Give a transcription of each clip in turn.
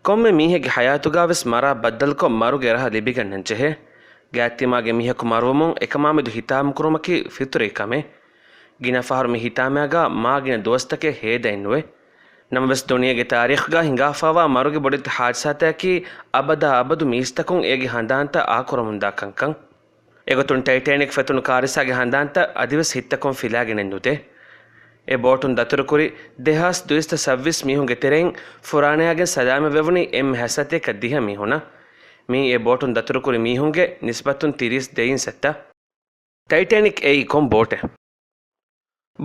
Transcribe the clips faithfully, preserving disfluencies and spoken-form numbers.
ކޮންމެ މީހެއްގެ ޙަޔާތުގާވެސް މަރާ ބައްދަލުކޮށް މަރުގެ ރަހަ ލިބިގަންނަންޖެހޭ. ގާތްތިމާގެ މީހަކު މަރުވުމުން އެކަމާމެދު ހިތާމަކުރުމަކީ ފިޠުރީ ކަމެއް. ގިނަ ފަހަރު މި ހިތާމައިގާ މާ ގިނަ ދުވަސްތަކެއް ހޭދައެއްނުވޭ. ނަމަވެސް ދުނިޔޭގެ ތާރީޚްގާ ހިނގާފާވާ މަރުގެ ބޮޑެތި ޙާދިސާތަކަކީ އަބަދާ އަބަދު މީސްތަކުން އޭގެ ހަނދާންތައް އާކުރަމުންދާ ކަންކަން. އެގޮތުން ޓައިޓޭނިކް ފެތުނު ކާރިސާގެ ހަނދާންތައް އަދިވެސް ހިތްތަކުން ފިލާގެނެއް ނުދޭ. އެ ބޯޓުން ދަތުރުކުރި ދެހާސް ދުއިސައްތަ ސައްވީސް މީހުންގެ ތެރެއިން ފުރާނަޔާގެން ސަލާމަތްވެވުނީ އެންމެ ހަސަތޭކަ ދިހަ މީހުންނަށް. މިއީ އެ ބޯޓުން ދަތުރުކުރި މީހުންގެ ނިސްބަތުން ތިރީސް ދެއިން ސައްތަ. ޓައިޓޭނިކް އެއީ ކޮން ބޯޓެއް؟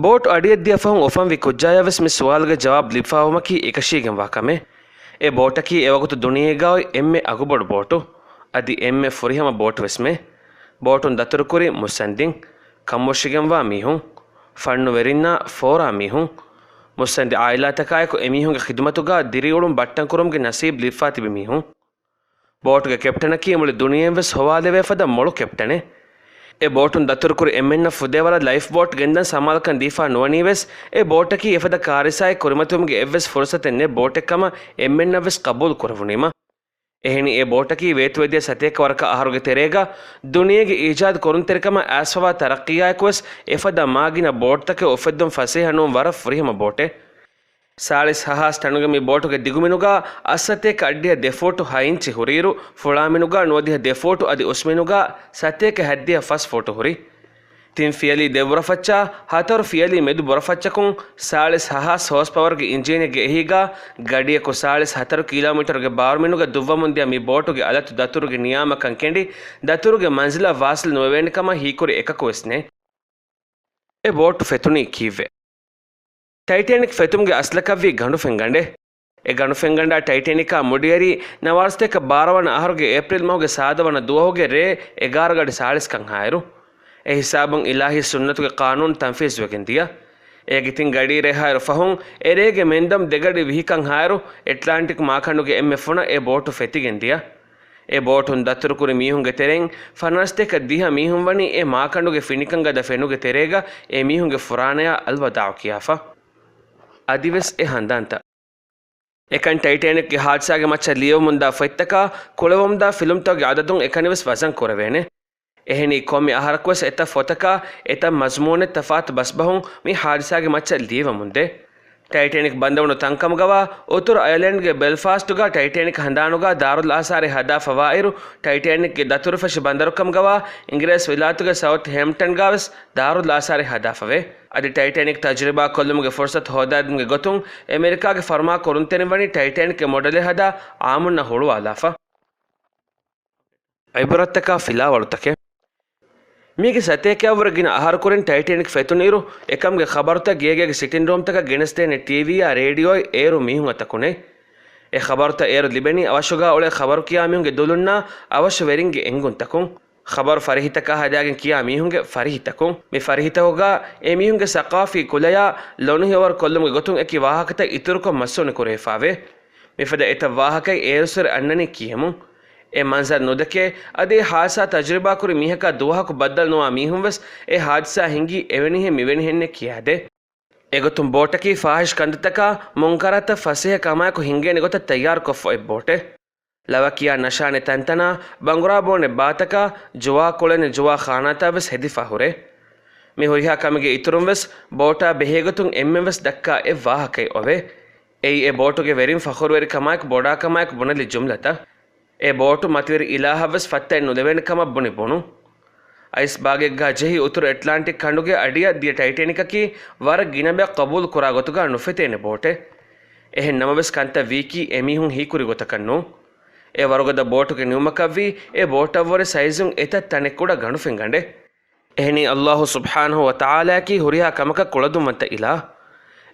ބޯޓު އަޑިއަށްދިޔަ ފަހުން އުފަންވި ކުއްޖާޔަށް ވެސް މި ސުވާލުގެ ޖަވާބު ލިބިފާވުމަކީ އެކަށީގެންވާ ކަމެއް. އެ ބޯޓަކީ އެވަގުތު ދުނިޔޭގައި އޮތް އެންމެ އަގުބޮޑު ބޯޓު. އަދި އެންމެ ފުރިހަމަ ބޯޓުވެސްމެ. ބޯޓުން ދަތުރުކުރި މުއްސަނދިން، ކަންބޮށިގެންވާ މީހުން، ފަންނުވެރިންނާ ފޯރާ މީހުން، މުއްސަނދި އާއިލާތަކާއެކު އެމީހުންގެ ޚިދުމަތުގާ ދިރިއުޅުން ބައްޓަންކުރުމުގެ ނަސީބު ލިބިފާ ތިބި މީހުން. ބޯޓުގެ ކެޕްޓަނަކީ މުޅި ދުނިޔެއިން ވެސް ހޮވާލެވޭ ފަދަ މޮޅު ކެޕްޓަނެއް. އެ ބޯޓުން ދަތުރުކުރި އެންމެންނަށް ފުދޭވަރަށް ލައިފް ބޯޓް ގެންދަން ސަމާލުކަން ދީފާ ނުވަނީވެސް، އެ ބޯޓަކީ އެފަދަ ކާރިސާއެއް ކުރިމަތިވުމުގެ އެއްވެސް ފުރުސަތެއް ނެތް ބޯޓެއް ކަމަށް އެންމެންނަށް ވެސް ޤަބޫލު ކުރެވުނީމަ. އެހެނީ އެ ބޯޓަކީ ވޭތުވެދިޔަ ސަތޭކަ ވަރަކަށް އަހަރުގެ ތެރޭގަ ދުނިޔޭގެ އީޖާދު ކުރުންތެރިކަމަށް އައިސްފަވާ ތަރައްޤީއާއެކުވެސް އެފަދަ މާގިނަ ބޯޓްތަކެއް އުފެއްދުން ފަސޭހަ ނޫން ވަރަށް ފުރިހަމަ ބޯޓެއް. ސާޅީސް ހަހާސް ޓަނުގެ މި ބޯޓުގެ ދިގުމިނުގާ އަށްސަތޭކަ އަށްޑިހަ ދެ ފޫޓު ހަ އިންޗި ހުރިއިރު، ފުޅާމިނުގާ ނުވަދިހަ ދެ ފޫޓު އަދި އުސްމިނުގާ ސަތޭކަ ހަތްދިހަ ފަސް ފޫޓު ހުރި. ތިން ފިޔަލީ ދެ ބުރަފައްޗާ، ހަތަރު ފިޔަލީ މެދު ބުރަފައްޗަކުން، ސާޅީސް ހަހާސް ހޯސް ޕަވަރުގެ އިންޖީނެއްގެ އެހީގާ، ގަޑިއަކު ސާޅީސް ހަތަރު ކިލޯމީޓަރުގެ ބާރުމިނުގަ ދުއްވަމުންދިޔަ މި ބޯޓުގެ އަލަތު ދަތުރުގެ ނިޔާމަކަން ކެނޑި، ދަތުރުގެ މަންޒިލަށް ވާސިލް ނުވެވޭނެ ކަމަށް ހީކުރި އެކަކުވެސް ނެތް. އެ ބޯޓު ފެތުނީ ކީއްވެ؟ ޓައިޓޭނިކް ފެތުމުގެ އަސްލަކަށްވީ ގަނޑު ފެންގަނޑެއް. އެ ގަނޑު ފެންގަނޑާ ޓައިޓޭނިކާ މުޑިއެރީ ނަވާރަ ސަތޭކަ ބާރަ ވަނަ އަހަރުގެ އޭޕްރީލް މަހުގެ ސާދަ ވަނަ ދުވަހުގެ ރޭ އެގާރަ ގަޑި ސާޅީސް ކަންހާއިރު. އެ ހިސާބުން އިލާހީ ސުންނަތުގެ ޤާނޫނު ތަންފީޒުވެގެން ދިޔަ. އޭގެ ތިން ގަޑީ ރޭހާއިރު ފަހުން، އެ ރޭގެ މެންދަމް ދެ ގަޑި ވިހި ކަންހާއިރު، އެޓްލާންޓިކް މާކަނޑުގެ އެންމެ ފުނަށް އެ ބޯޓު ފެތިގެން ދިޔަ. އެ ބޯޓުން ދަތުރުކުރި މީހުންގެ ތެރެއިން ފަނަރަސަތޭކަ ދިހަ މީހުން ވަނީ އެ މާކަނޑުގެ ފިނިކަން ގަދަ ފެނުގެ ތެރޭގަ އެ މީހުންގެ ފުރާނަޔާ އަލްވަދާޢު ކިޔާފަ. އަދިވެސް އެ ހަނދާންތައް. އެކަން ޓައިޓޭނިކްގެ ހާދިސާގެ މައްޗަށް ލިޔެވެމުންދާ ފޮތްތަކާ، ކުޅެވެމުންދާ ފިލުމްތަކުގެ އަދަދުން އެކަނިވެސް ވަޒަން ކުރެވޭނެ. އެހެނީ ކޮންމެ އަހަރަކުވެސް އެތައް ފޮތަކާ، އެތައް މަޒުމޫނެއް ތަފާތު ބަސްބަހުން މި ހާދިސާގެ މައްޗަށް ލިޔެވެމުންދޭ. ޓައިޓޭނިކް ބަނދަވުނު ތަންކަމުގަވާ، އުތުރު އަޔަލެންޑްގެ ބެލްފާސްޓުގާ ޓައިޓޭނިކް ހަނދާނުގާ ދާރުލް އާސާރެއް ހަދާފަވާއިރު، ޓައިޓޭނިކްގެ ދަތުރުފަށި ބަނދަރުކަމުގަވާ، އިނގިރޭސި ވިލާތުގެ ސައުތް ހޭމްޕްޓަންގާވެސް ދާރުލް އާސާރެއް ހަދާފަވޭ. އަދި ޓައިޓޭނިކް ތަޖުރިބާ ކޮށްލުމުގެ ފުރުސަތު ހޯދާދިނުމުގެ ގޮތުން، އެމެރިކާގެ ފަރުމާ ކުރުންތެރިން ވަނީ ޓައިޓޭނިކްގެ މޮޑެލެއް ހަދާ އާއްމުންނަށް ހުޅުވާލާފަ. އިބްރަތްތަކާ ފިލާވަޅުތަކެއް. މީގެ ސަތޭކައަށްވުރެ ގިނަ އަހަރުކުރިން ޓައިޓޭނިކް ފެތުނުއިރު، އެކަމުގެ ޚަބަރުތައް ގޭގޭގެ ސިޓިންރޫމްތަކަށް ގެނެސްދޭނެ ޓީވީއާ ރޭޑިއޯއި އޭރު މީހުން އަތަކު ނެތް. އެ ޚަބަރުތައް އޭރު ލިބެނީ އަވަށުގާ އުޅޭ ޚަބަރު ކިޔާ މީހުންގެ ދުލުންނާ އަވަށު ވެރިންގެ އެނގުންތަކުން. ޚަބަރު ފަރިހިތަކާ ހަދާގެން ކިޔާ މީހުންގެ ފަރިހިތަކުން. މި ފަރިހިތަކުގާ އެ މީހުންގެ ސަޤާފީ ކުލަޔާ ލޮނުހިއަވަރު ކޮށްލުމުގެ ގޮތުން އެކި ވާހަކަތައް އިތުރުކޮށް މަސްތުވަނީ ކުރެވިފާވޭ. މިފަދަ އެތައް ވާހަކައެއް އޭރުސުރެ އަންނަނީ ކިޔެމުން. އެ މަންޒަރު ނުދެކޭ، އަދި އެ ހާދިސާ ތަޖުރިބާކުރި މީހަކާ ދުވަހަކު ބައްދަލުނުވާ މީހުންވެސް އެ ހާދިސާ ހިނގީ އެވެނިހެން މިވެނިހެންނޭ ކިޔާދޭ. އެގޮތުން ބޯޓަކީ ފާހިޝް ކަންތައްތަކާ މުންކަރާތައް ފަސޭހަ ކަމާއެކު ހިނގޭނެ ގޮތަށް ތައްޔާރުކޮށްފަ އޮތް ބޯޓެއް. ލަވަ ކިޔާ ނަޝާނެ ތަންތަނާ، ބަނގުރާ ބޯނެ ބާތަކާ، ޖުވާ ކުޅެނެ ޖުވާ ޚާނާތާ ވެސް ހެދިފަ ހުރޭ. މި ހުރިހާ ކަމެއްގެ އިތުރުން ވެސް ބޯޓާ ބެހޭގޮތުން އެންމެން ވެސް ދައްކާ އެއް ވާހަކައެއް އޮވޭ. އެއީ އެ ބޯޓުގެ ވެރިން ފަޚުރުވެރިކަމާއެކު ބޮޑާކަމާއެކު ބުނެލި ޖުމްލަތައް. އެ ބޯޓު މަތިވެރި އިލާހަށްވެސް ފައްތައެއް ނުލެވޭނެ ކަމަށް ބުނި ބުނު. އައިސްބާގެއްގާ ޖެހި އުތުރު އެޓްލާންޓިކް ކަނޑުގެ އަޑިއަށް ދިޔަ ޓައިޓޭނިކަކީ ވަރަށް ގިނަ ބަޔަށް ޤަބޫލު ކުރާ ގޮތުގާ ނުފެތޭނެ ބޯޓެއް. އެހެން ނަމަވެސް ކަންތައް ވީކީ އެމީހުން ހީކުރި ގޮތަކަށް ނޫން. އެ ވަރުގަދަ ބޯޓުގެ ނިމުމަކަށްވީ އެ ބޯޓަށްވުރެ ސައިޒުން އެތައް ތަނެއް ކުޑަ ގަނޑު ފެންގަނޑެއް. އެހެނީ އައްލާހު ސުބްޙާނަހު ވަތަޢާލާއަކީ ހުރިހާ ކަމަކަށް ކުޅަދުންވަންތަ އިލާހު.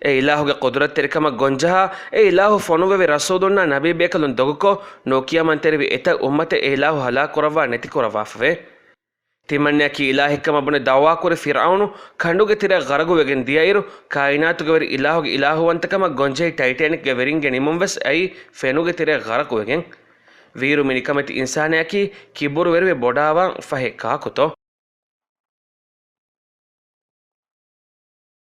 އެ އިލާހުގެ ޤުދުރަތްތެރިކަމަށް ގޮންޖަހާ، އެ އިލާހު ފޮނުއްވެވި ރަސޫލުންނާ ނަބީ ބޭކަލުން ދޮގުކޮށް، ނުކިޔަމަންތެރިވި އެތައް އުއްމަތެއް އެ އިލާހު ހަލާކު ކުރައްވާ ނެތި ކުރައްވާފަވޭ. ތިމަންނައަކީ އިލާހެއްކަމަށް ބުނެ ދަޢުވާކުރި ފިރްޢައުނު ކަނޑުގެ ތެރެއަށް ޣަރަޤުވެގެން ދިޔައިރު، ކާއިނާތުގެ ވެރި އިލާހުގެ އިލާހުވަންތަކަމަށް ގޮންޖެހި ޓައިޓޭނިކްގެ ވެރިންގެ ނިމުން ވެސް އައީ ފެނުގެ ތެރެއަށް ޣަރަޤުވެގެން. ވީއިރު މި ނިކަމެތި އިންސާނާއަކީ ކިބުރުވެރިވެ ބޮޑާވާން ފަހެއް ކާކުތޯ؟